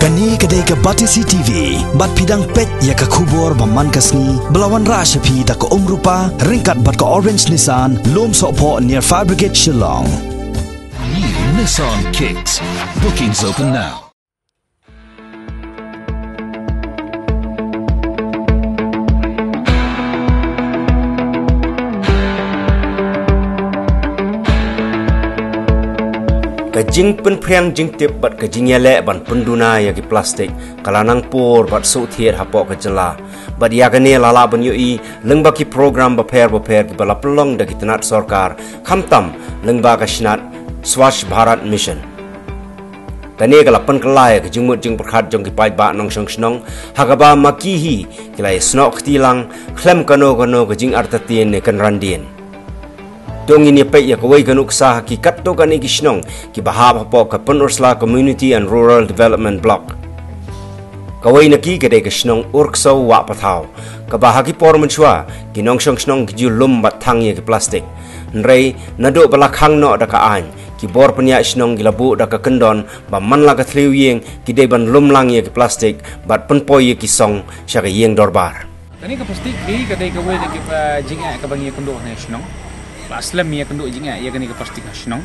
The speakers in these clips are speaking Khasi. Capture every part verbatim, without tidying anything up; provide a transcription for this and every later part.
Kane ka dei ka Batesi T V, bad phi dang peit ïa ka khubor ba man ka sngi, ba la wanrah sha phi da ka Umrupa, ryngkat bad ka Orange Nissan, Lum Sohphoh near Fire Brigade Shillong. New Nissan Kicks. Bookings open now. Ka jingpynphriang jingtip bad ka jingïaleh ban pynduna ïa ki plastik ka la nang por bad suk thied hapoh ka jylla. Bad ïa kane la lah ban ïohi lyngba ki program bapher bapher kiba la pynlong da ki tnat sorkar, khamtam lyngba ka shnat Swachh Bharat Mission. Kane ka la pynkylla ïa ka jingmut jingpyrkhat jong ki paidbah nongshong shnong, ha kaba ma ki hi ki la ïasnoh kti lang khlem kano kano ka jingartatien ne kynran dien. To ngin ïa peit ïa kawei ka nuksa ha ki katto katne ki shnong kiba hap hapoh ka Pynursla Community and Rural Development Block. Kawei na ki ka dei ka shnong Urksew Wahpathaw, kaba ha ki por mynshuwa ki nongshong shnong ki ju lum bad thang ïa ki plastik. Hynrei naduh ba la khang noh da ka aiñ, ki bor pynïaid shnong ki la buh da ka kyndon ba man la ka thliew ïing ki dei ban lum lang ïa ki plastik bad pynpoi ïa ki song sha ka ïing dorbar. Kane ka plastik hi ka dei kawei na ki, ah, jingeh kaba ngi ïakynduh ha shnong. Ba slem ïakynduh jingeh ïa kane ka plastik ha shnong.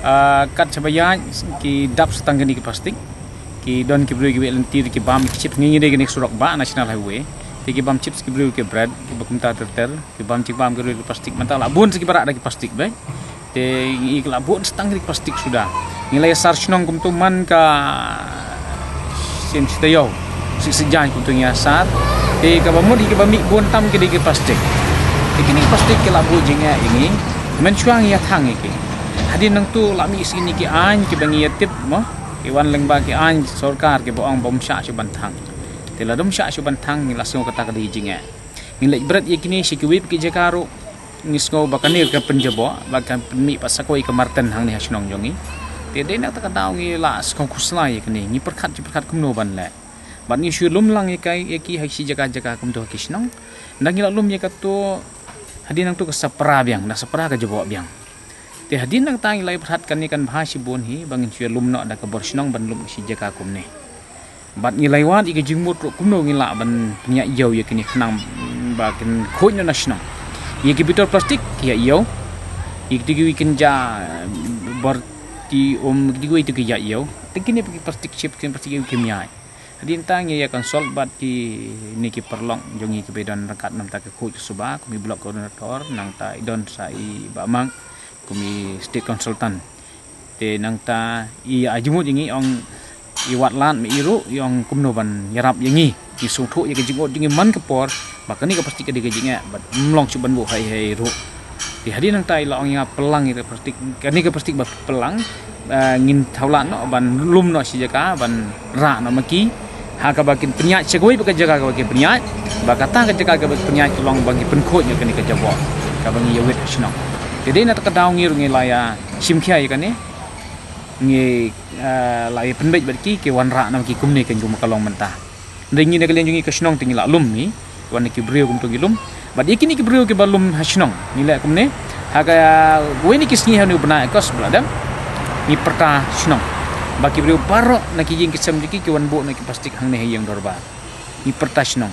Ah, kat shaba ïaid ki dap sa tang kane ka plastik. Ki don ki briew kiwei lynti ki bam ki chips, ngi ngi dei kane ka surok ba National Highway. Te ki bam chips ki briew ki bread kiba kumta ter ter. Ki bam chips bam ki briew ki plastik, mynta la bun sa kiba rah da ki plastik beit. Te ngi la bun sa tang ki plastik suda. Ngi la ïasar shnong kumto man ka sien shi taïew, shi shi jan kumto ngi ïasar. Te kaba mut hi kaba mih bun tam ki dei ki plastik. Te kine ki plastik ki la buh jingeh ïa ngi. Mynshuwa ngi ïa thang ïa ki. Hadien nangto la mih shi kine ki aiñ kiba ngi ïa tip mo. Ki wan lyngba ki aiñ sorkar kiba ong ba ym shah shuh ban thang. Te lada ym shah shuh ban thang ngi la sngew kata ka dei jingeh. Ngi leit bret ïa kine sha kiwei pat ki jaka ruh. Ngi sngew ba kane ka pynjaboh, ba kan pynmih pat sa kawei ka marten hangne ha shnong jong ngi. Te dei na kata ka daw ngi la sngew khuslai ïa kane, ngi pyrkhat, ngi pyrkhat kumno ban leh. Bad ngi shu lum lang ïa ki, ïa ki ha shi jaka jaka kumto ha ki shnong. Nda ngi la lum ïa kato, hadien nangto ka sa pra biang, da sa pra ka jaboh biang. Te hadien nangta ngi la ïa pyrkhat kane kan bha shibun hi, ba ngin shu lum noh da ka bor shnong ban lum shi jaka kumne. Bad ngi la ïa wad ïa ka jingmut ruh kumno ngin lah ban pynïaid ïew ïa kine khnang ba kin khuid noh na shnong. Ïa ki bynta plastik ki ïa ïew. Ïa kito kiwei ki kynja bor ti um kito kiwei to ki ïa ïew. Te kine pat ki plastik chips, kine plastik ïew kim ïaid. Hadien nangta ngi ïa consult bad kine ki paralok jong ngi kiba don ryngkat namar ka khuid ka suba, kum i block coordinator, nangta i don sa i Bah Mang, kum i state consultant. Te nangta i ïa jingmut ïa ngi ong i wad lad ma i ruh i ong kumno ban ïarap ïa ngi. Ngi sngewthuh ïa ka jingmut jong ngi man ka por ba kane ka plastik ka dei ka jingeh bad ym long shuh ban buh ha i ha i ruh. Te hadien nangta i la ong ïa nga pynlang ïa ka plastik, kane ka plastik ba pynlang, eh, ngin thaw lad noh ban lum noh shi jaka ban rah noh ma ki. Ha kaba kin pynïaid sha kawei pat ka jaka kaba kin pynïaid. Ba kata ka jaka kaba kin pynïaid ka long ba ngi pynkhuid ïa kane ka jaboh kaba ngi ïa wit ha shnong. Te dei na kata ka daw ngi ruh ngi la ïa shim khia ïa kane. Ngi, eh, la ïa pynbeit bad ki, ki wanrah noh ma ki kumne kan kum ka long mynta. Hynrei ngi na ka liang jong ngi ka shnong te ngi la lum hi. Wan na ki briew kumto ngi lum. Bad ïa kine ki briew kiba lum ha shnong ngi leh kumne. Ha kawei na ki sngi ha une u bnai August ba la dep, ngi pyrta shnong ba ki briew baroh na ki ïing ki sem jong ki ki wan buh noh ki plastik hangne ha ïing dorbar. Ngi pyrta shnong.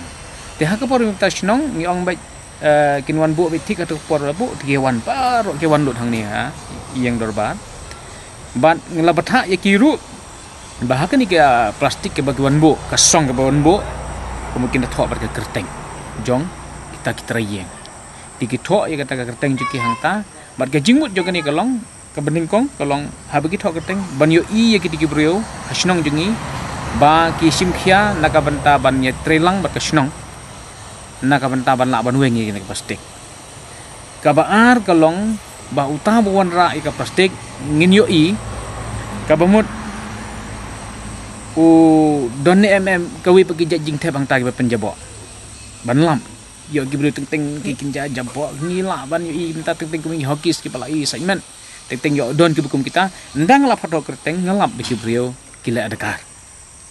Te ha ka por ngi pyrta shnong ngi ong beit, eh, kin wan buh beit thik ha ka por la buh te ki wan baroh ki wan lut hangne ha ïing dorbar. Bad ngi la batai ïa ki ruh ba ha kane ka plastik kaba ki wan buh, ka song kaba wan buh, ka mut kin da thoh bad ka kyrteng jong kita ki trai ïing. Te ki thoh ïa kata ka kyrteng jong ki hangta. Bad ka jingmut jong kane ka long, kaba nyngkong ka long haba ki thoh kyrteng ban ïohi ïa kito ki briew ha shnong jong ngi ba ki shim khia na ka bynta ban ïatreilang bad ka shnong, na ka bynta ban lah ban weng ïa kane ka plastik. Kaba ar ka long ba uta ba wanrah ïa ka plastik ngin ïohi, kaba mut u don ne em em kawei pat ki jait jingthep hangta kiba pynjaboh ban lap. Ïoh ki briew teng teng ki kynja jaboh, ngi lah ban ïohi mynta teng teng kum ki hokis kiba la ïohi saiñ met. Teng teng ïoh don kiba kum kita, ynda nga la pyndonkam kyrteng nga lap ba ki briew ki leh adkar.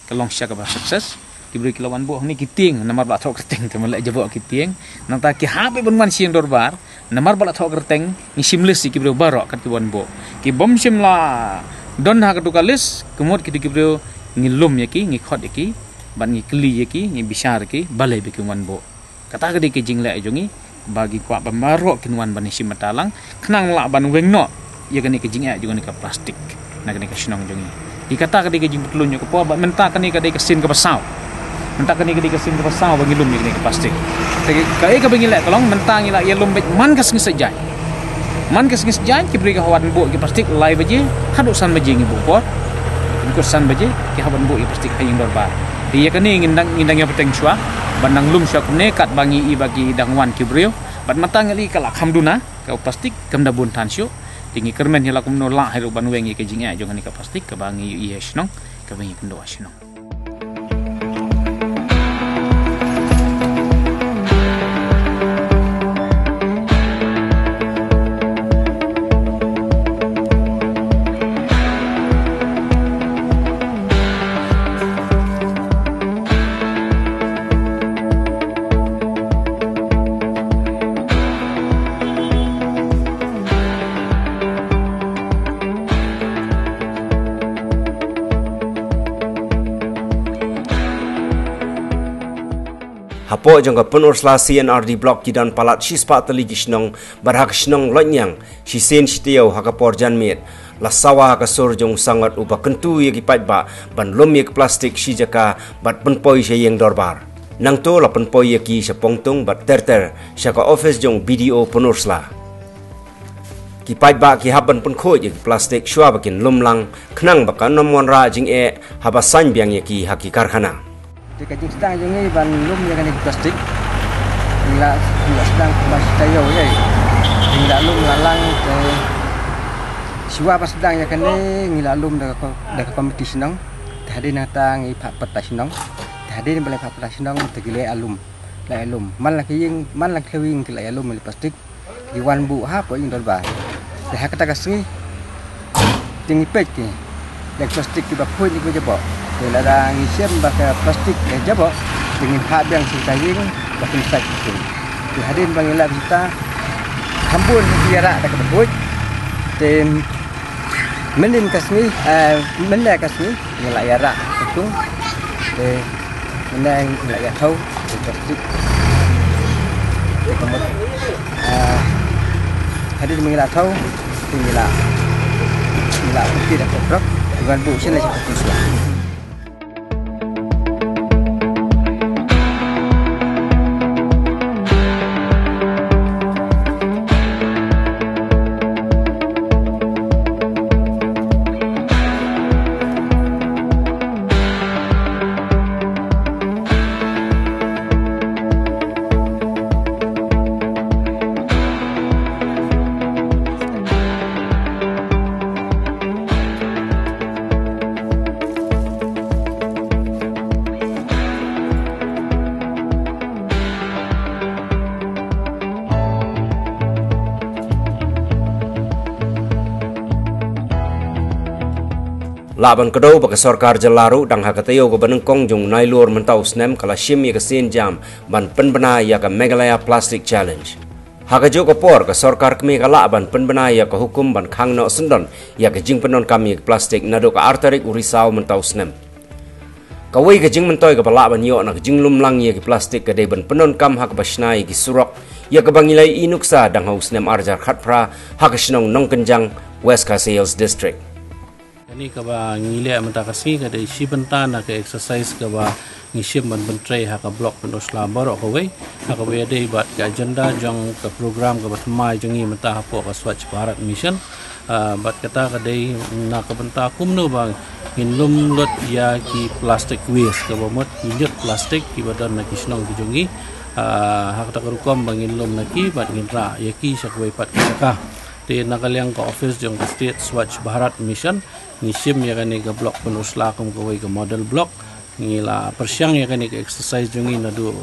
Ka long shisha kaba success. Ki briew ki la wan buh hangne ki tieng namar ba la thoh kyrteng, te man leh jaboh ki tieng. Nangta ki hap ban wan sha ïing dorbar namar ba la thoh kyrteng, ngi shim list ïa ki briew baroh kat ki wan buh. Ki bym shym la don ha kato ka list, ka mut kito ki briew Ngi lum ïa ki, ngi khot ïa ki, bad ngi kylli ïa ki, ngi bishar ïa ki balei ba kin wan buh. Kata ka dei ka jingleh jong ngi, ba ki kwah ba baroh kin wan ban ïashim bynta lang, khnang lah ban weng noh ïa kane ka jingeh jong kane ka plastik na kane ka shnong jong ngi. Te kata ka dei ka jingpynthlun ïa ka por, bad mynta kane ka dei ka sien kaba saw. Mynta kane ka dei ka sien kaba saw ba ngi lum ïa kane ka plastik. Te kaei kaba ngi leh ka long, mynta ngi la ïalum beit man ka sngi Saitjaiñ. Man ka sngi Saitjaiñ, ki briew ki hap ban buh ïa ki plastik lai baje haduh san baje ngi buh por. Ngi kut san baje, ki hap ban buh ïa ki plastik ha ïing dorbar. Te ïa kane ngin dang, ngin dang ïa bteng shuwa ban dang lum shuwa kumne katba ngi i ba ki dang wan ki briew. Bad mynta ngi la i ka la kham duna ka plastik, kam da bun than shuh. Te ngi kyrmen hi la kumno lah hi ruh ban weng ïa ka jingeh jong kane ka plastik kaba ngi ïohi ha shnong, kaba ngi kynduh ha shnong. Hapoh jong ka Pynursla C and R D Block ki don palat shispah tylli ki shnong, bad ha ka shnong Loitniang, shisien shi taïew ha ka por janmiet, la sawa ha ka sur jong u sangot uba kyntu ïa ki paidbah ban lum ïa ki plastik shi jaka bad pynpoi sha ïing dorbar. Nangta la pynpoi ïa ki sha Pongtung bad ter ter sha ka ophis jong u B D O Pynursla. Ki paidbah ki hap ban pynkhuid ïa ki plastik shuwa ba kin lum lang, khnang ba kan ym wanrah jingeh haba saiñ biang ïa ki ha ki karkhana. Te ka jingsdang jong ngi ban lum ïa kane ka plastik, ngi la, ngi la sdang kumba shi taïew ïa. Ngi la lum la lang te shuwa ba sdang ïa kane ngi la lum da ka, da ka komiti shnong. Te hadien nangta ngi phah pat ha shnong. Te hadien ba la phah pat ha shnong te ki la ïalum. La ïalum. Man la ki ïing, man la ki ïing ki la ïalum ïa ki plastik. Ki wan buh hapoh ïing dorbar. Te ha kata ka sngi te ngi peit ki, da ki plastik kiba khuid kiba jaboh. Te lada ngi shem ba ka plastik ka jaboh, te ngin phah biang sha ka ïing ba kin sait ki. Te hadien ba ngi lap sha kata, kham bun ki ïarap da kaba khuid. Te mynnin ka sngi, eh, mynne ka sngi ngi la ïarap ka tung. Te mynne ngi la ïa thaw ka plastik. Te ka mut, ah, hadien ba ngi la thaw, te ngi la, ngi la pynkhih da ka trok, ngi wan buh shane sha ka tung shuwa. Lah ban kdew ba ka sorkar jylla ruh dang ha ka taïew kaba nyngkong jong u Nailur mynta u snem ka la shim ïa ka sienjam ban pynbna ïa ka Meghalaya Plastic Challenge. Ha kajuh ka por ka sorkar kmie ka lah ban pynbna ïa ka hukum ban khang noh syndon ïa ka jingpyndonkam ïa ka plastik naduh ka ar tarik u Risaw mynta u snem. Kawei ka jingmyntoi kaba lah ban ïoh na ka jinglum lang ïa ki plastik ka dei ban pyndonkam ha kaba shna ïa ki surok, ïa kaba ngi la ïohi nuksa dang ha u snem ar hajar khatphra ha ka shnong Nongkynjang, West Khasi Hills District. Kane kaba ngi leh mynta ka sngi ka dei shi bynta na ka exercise kaba ngi shim ban pyntrei ha ka block Pynursla baroh kawei, ha kaba ïadei bad ka agenda jong ka program kaba thymmai jong ngi mynta hapoh ka Swachh Bharat Mission. Ah, bad kata ka dei na ka bynta kumno ba ngin lum lut ïa ki plastic waste, kaba mut ki ñiut plastic kiba don na ki shnong ki jong ngi. Ah, ha kata ka rukom ba ngin lum na ki bad ngin rah ïa ki sha kawei pat ka jaka. Te na ka liang ka office jong ka State Swachh Bharat Mission, ngi shim ïa kane ka block Pynursla kum kawei ka model block. Ngi la pyrshang ïa kane ka exercise jong ngi naduh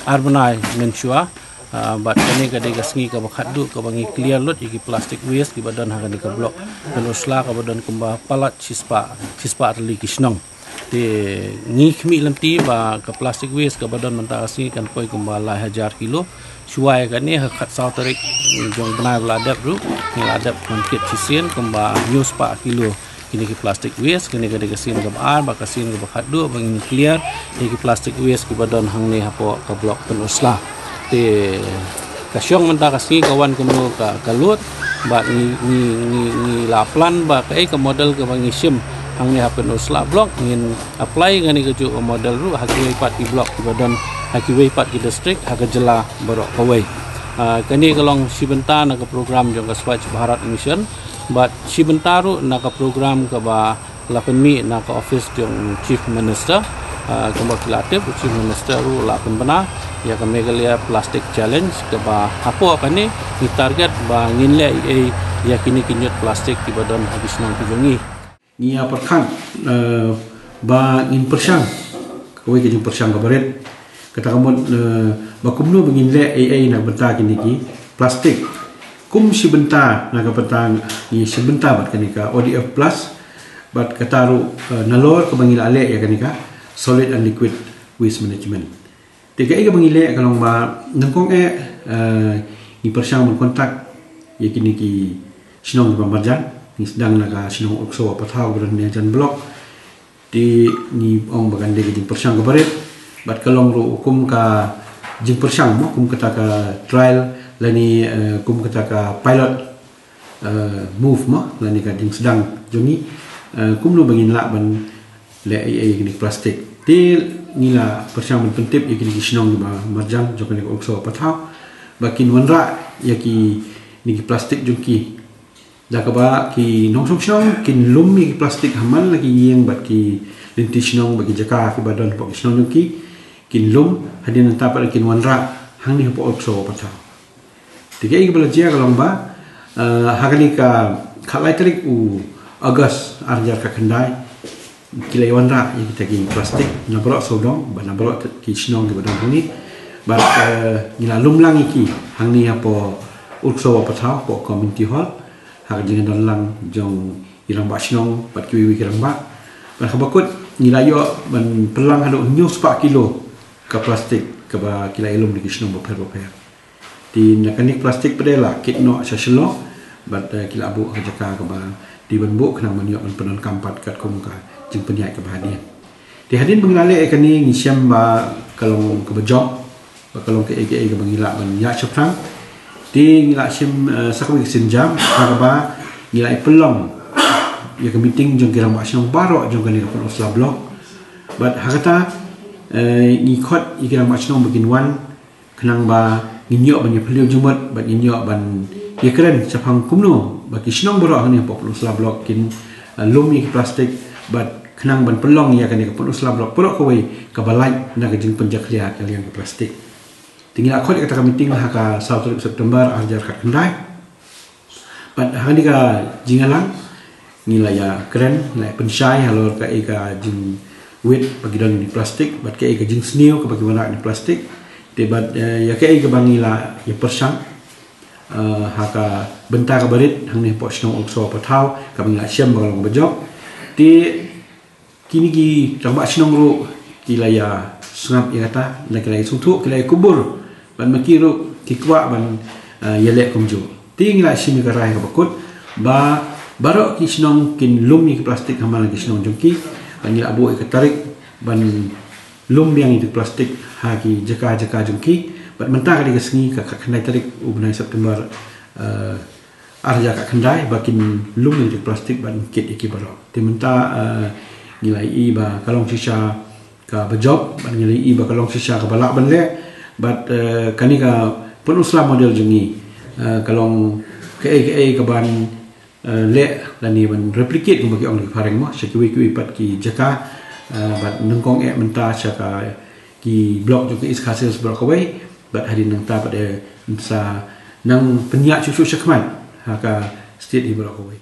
ar bnai mynshuwa. Ah, bad kane ka dei ka sngi kaba khatduh kaba ngi clear lut ïa ki plastic waste kiba don ha kane ka block Pynursla kaba don kumba palat shispah, shispah tylli ki shnong. Te ngi khmih lynti ba ka plastic waste kaba don mynta ka sngi kan poi kumba lai hajar kilo. Shuwa ïa kane ha ka khatsaw tarik jong u bnai ba la dep ruh ngi la dep ban kit shisien kumba hynñiew spah kilo. kine ki plastic waste. Kane ka dei ka sien kaba ar bad ka sien kaba khatduh ba ngin clear ïa ki plastic waste kiba don hangne hapoh ka block Pynursla. Te ka shong mynta ka sngi ka wan kumno ka, ka load, bad ngi, ngi, ngi, ngi la plan ba kaei ka model kaba ngi shim hangne ha Pynursla block, ngin apply kane kajuh ka model ruh ha kiwei pat ki block kiba don ha kiwei pat ki district ha ka jylla baroh kawei. Ah, kane ka long shi bynta na ka program jong ka Swachh Bharat Mission, bad shi bynta ruh na ka program kaba la pynmih na ka office jong Chief Minister. Ah, kumba phi la tip, u Chief Minister ruh la pynbna ïa ka Meghalaya Plastic Challenge, kaba hapoh kane ngi target ba ngin leh ei ei ïa kine ki ñiut plastic kiba don ha ki shnong ki jong ngi. Ngi ïa pyrkhat, eh, ba ngin pyrshang kawei ka jingpyrshang kaba rit. Kata ka mut, eh, ba kumno ba ngin leh ei ei na ka bynta kine ki plastic. Kum shi bynta na ka bynta, ngi shi bynta bad kane ka O D F plus, bad kata ruh, eh, nalor kaba ngi la leh ïa kane ka solid and liquid waste management. Te kaei kaba ngi leh ka long ba nyngkong eh, eh, ngi pyrshang ban contact ïa kine ki shnong kiba marjan. Ngi sdang na ka shnong Urkso Wahpathaw kaba don hangne hajan block. Te ngi ong ba kan dei ka jingpyrshang kaba rit. Bad ka long ruh kum ka jingpyrshang mo, kum kata ka trial lane, eh, kum kata ka pilot, eh, move mo, lane ka jingsdang jong ngi, eh, kumno ba ngin lah ban leh ei ei ïa kine ki plastic. Te ngi la pyrshang ban pyntip ïa kine ki shnong kiba marjan jong kane ka Urkso Wahpathaw ba kin wanrah ïa kine ki plastic jong ki. Da kaba ki nongshong shnong kin lum ïa ki plastic ha man la ki ïing bad ki lynti shnong bad ki jaka kiba don hapoh ki shnong jong ki, kin lum, hadien nangta pat kin wanrah hangne hapoh Urkso Wahpathaw. Te kaei kaba la jia ka long ba, eh, ha kane ka khatlai tarik u August ar hajar khatkhyndai, ki la ïa wanrah ïa kita ki plastic na baroh sawdong bad na baroh ki shnong kiba don hangne. Bad, eh, ngi la lum lang ïa ki hangne hapoh Urkso Wahpathaw, hapoh community hall, ha ka jingdon lang jong i rangbah shnong bad kiwei kiwei ki rangbah. Bad kaba kut ngi la ïoh ban pynlang haduh hynñiew spah kilo ka plastic kaba ki la ïa lum na ki shnong bapher bapher. Te na kane ka plastic pat de la kit noh sha Shillong bad, eh, ki la buh ha ka jaka kaba dei ban buh khnang ban ïoh ban pyndonkam pat katkum ka jingpynïaid kaba hadien. Te hadien ba ngi la leh ïa kane ngi shem ba ka long kaba jop, ba ka long kaei kaei kaba ngi lah ban ïaid shaphrang. Te ngi la shim, eh, sa kawei ka sienjam ha kaba ngi la ïa pynlong ïa ka meeting jong ki rangbah shnong baroh jong kane ka Pynursla block. Bad ha kata, eh, ngi khot ïa ki rangbah shnong ba kin wan khnang ba ngin ïoh ban ïa phylliew jingmut bad ngin ïoh ban ïa kren shaphang kumno ba ki shnong baroh hangne hapoh Pynursla block kin, eh, lum ïa ki plastic bad khnang ban pynlong ïa kane ka Pynursla block baroh kawei kaba lait na ka jingpynjakhlia ka liang ka plastic. Te ngi la khot ïa kata ka meeting ha ka saw tarik September ar hajar khatkhyndai. Bad ha kane ka jingïalang ngi la ïa kren, la ïa pynshai halor kaei ka jingwit ba ki don ki plastic bad kaei ka jingsniew kaba ki wanrah na ki plastic. Te bad, eh, ïa kaei kaba ngi la ïa pyrshang, eh, ha ka bynta kaba rit hangne hapoh shnong Urkso Wahpathaw kaba ngi la shem ba ka long kaba jop. Te kine ki rangbah shnong ruh ki la ïa sngap ïa kata, la ki la ïa sngewthuh, ki la ïa kubur. Bad ma ki ruh ki kwah ban, eh, ïaleh kumjuh. Te ngi la shim ïa ka rai kaba kut ba baroh ki shnong kin lum ïa ki plastic ha man la ki shnong jong ki. Bad ngi la buh ïa ka tarik ban lum biang ïa ki plastic ha ki jaka jaka jong ki. Bad mynta ka dei ka sngi ka khatkhyndai tarik u bnai September, eh, ar hajar khatkhyndai ba kin lum ïa ki plastic bad kit ïa ki baroh. Te mynta, eh, ngi la ïohi ba ka long shisha kaba jop bad ngi la ïohi ba ka long shisha kaba lah ban leh. Bad, eh, kane ka Pynursla model jong ngi, eh, ka long kaei kaei kaban, eh, leh lane ban replicate kumba ki ong ki phareng mo, sha kiwei kiwei pat ki jaka, eh, bad nyngkong eh mynta sha ka ki block jong ka East Khasi Hills baroh kawei, bad hadien nangta pat eh mynta sa nang pynïaid shuh shuh shakhmat ha ka state hi baroh kawei.